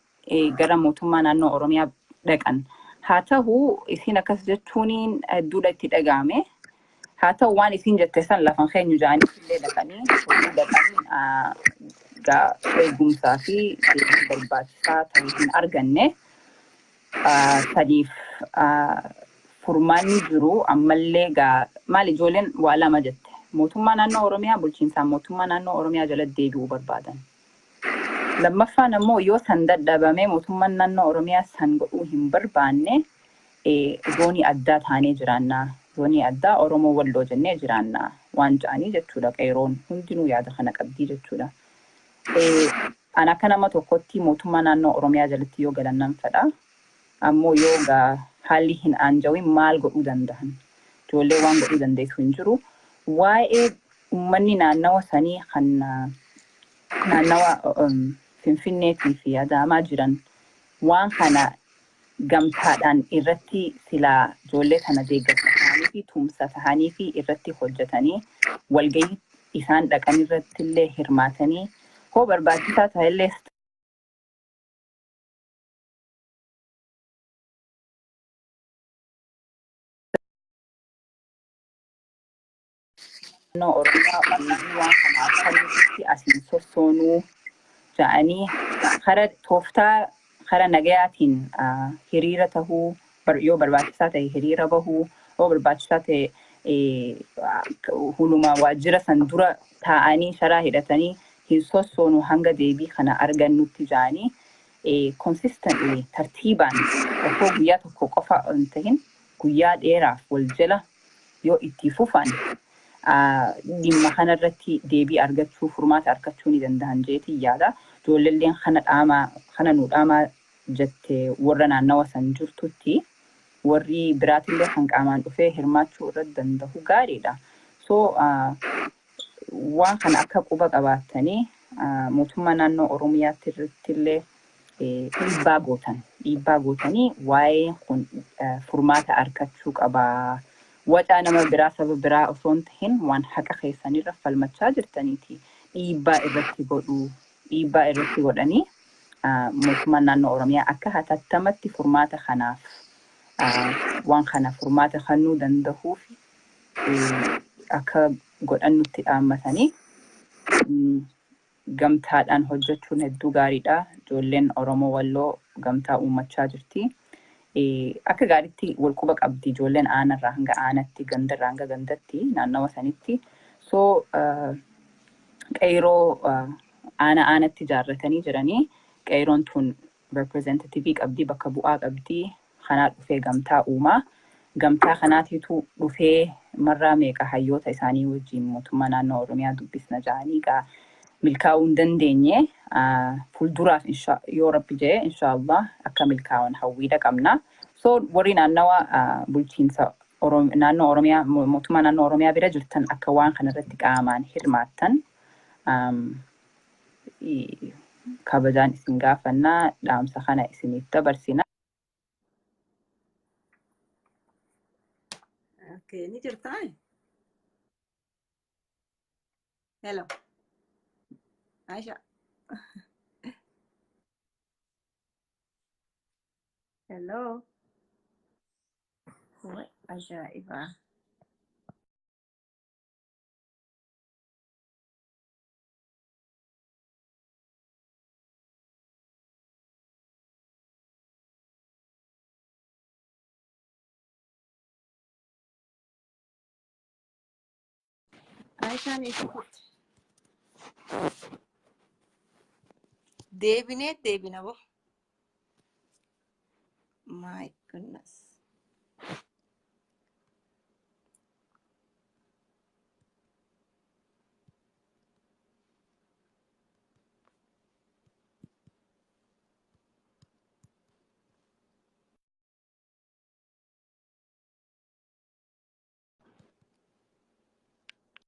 gara mootummaa naannoo Oromiyaa dhaqan. Haa ta'u, isin akkas jechuun hedduudha itti dhaga'ame. Haa ta'u, waan isin jette san lafan keenyu ja'anii illee dhaqanii hojii dhaqanii gaa eegumsaa fi deebii barbaachisaa ta'e hin arganne. Saniif furmaanni jiru ammallee gaa maal, ijoolleen waa lama jette. Mootummaa naannoo Oromiyaa, bulchiinsaan mootummaa naannoo Oromiyaa jala deebi'uu barbaadan. Lammaffaan ammoo yoo san dadhabame, mootummaan naannoo Oromiyaa san godhuu hin barbaanne, zoonii addaa taanee jiraannaa. Zoonii addaa Oromoo Walloo jennee jiraannaa waan ja'anii jechuudha. Qeeroon hundinuu yaada kana qabdii jechuudha. An akka nama tokkotti mootummaa naannoo Oromiyaa jalatti yoo galan nan fedha. Ammoo yoo gaa haalli hin aanjawin maal godhuu danda'an? Ijoollee waan godhuu dandeessu hin jiru. Waa'ee uummanni naannawa sanii kan Naannawa Finfinneetii fi Adaamaa jiran waan kana gamtaadhaan irratti silaa ijoollee kana deeggarsa ta'anii fi tumsa ta'anii fi irratti hojjetanii, walgahii isaan dhaqan irratti illee hirmaatanii, hoo barbaachisaa ta'ellee naannoo Oromiyaa deebii waan kanaaf kennuutti asiin sossoonuu ja'anii kara tooftaa kara nagayaatiin hiriira tahuu, yoo barbaachisaa ta'e hiriira bahuu, yoo barbaachisaa ta'e huluma waajjira san dura taa'anii sharaa hidhatanii hin sossoonu hanga deebii kana argannutti ja'anii, consistently, tartiibaan, osoo guyyaa tokko qofa hin tahin guyyaa dheeraaf wal jala yoo itti fufan, dhimma kanarratti deebii argachuu, furmaata argachuu ni danda'an jeetii yaada. Ijoolleelleen kana dhaamaa, kana nu dhaamaa jette warra naannawa san jirtutti, warri biraatillee kan qaamaan dhufee hirmaachuu irratti danda'u gaariidha. So waan kana akka quba qabaattanii mootummaa naannoo Oromiyaatti irratti illee dhiibbaa gootan, dhiibbaa gootanii waa'een kun furmaata argachuu qabaa. Wacaa nama biraa, saba biraa osoo hin tahin waan haqa keessanirra falmachaa jirtaniiti. Dhiibbaa irratti godhuu, dhiibbaa irratti godhanii mootummaan naannoo Oromiyaa akka hatattamatti furmaata kanaaf, waan kana furmaata kennuu danda'uuf akka godhannutti dhaammatanii, gamtaadhaan hojjechuun hedduu gaariidha. Ijoolleen Oromoo Walloo gamtaa uummachaa jirti. Akka gaariitti wal quba qabdi ijoolleen aanarraa hanga aanatti, gandarraa hanga gandatti, naannawa sanitti. So qeyroo aana aanatti ijaarratanii jiranii. Qeyroon tun representative qabdi, bakka bu'aa qabdi. Kanaa dhufee gamtaa uumaa. Gamtaa kanaatiitu dhufee marraa meeqa hayyoota isaanii wajjin mootummaa naannoo Oromiyaa dubbisna ja'anii gaa milkaa'uu hin dandeenye. Fuulduraaf yoo Rabbi jedhe, inshaallah, akka milkaa'an hawwiidha qabna. So warri naannawa bulchiinsa naannoo Oromiyaa, mootummaa naannoo Oromiyaa bira jirtan, akka waan kanarratti qaamaan hirmaattan kabajaan isin gaafannaa, dhaamsa kana isiniif dabarsina. Okay, ni jirtaa? Hello. Aisha. Hello. Wai, ajaa'iba. Aishaan eessa kutte? Deebinee deebina boo. My goodness.